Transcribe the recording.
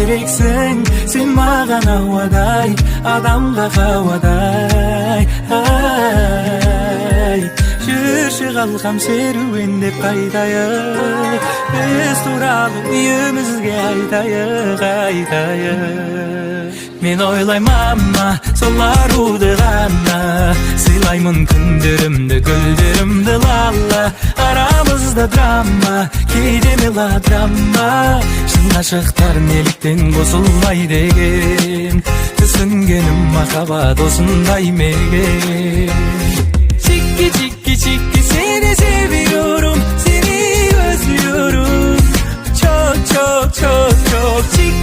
Керексің сен маған ауадай, адамға қауадай. Ай, жүрші, қалқам, серуендеп қайтайық. Біз туралы үйімізге айтайық, айтайық. Мен ойлаймын, мама, сол аруды ғана. Сыйлаймын күндерімді, гүлдерімді, лала. Арамызда драма, кейде мелодрама. Шын ғашықтар неліктен қосылмайды екен? Түсінгенім, махаббат осындай мекен. Чики, чики, чики, seni seviyorum. Seni özlüyorum. Çok çok çok çok.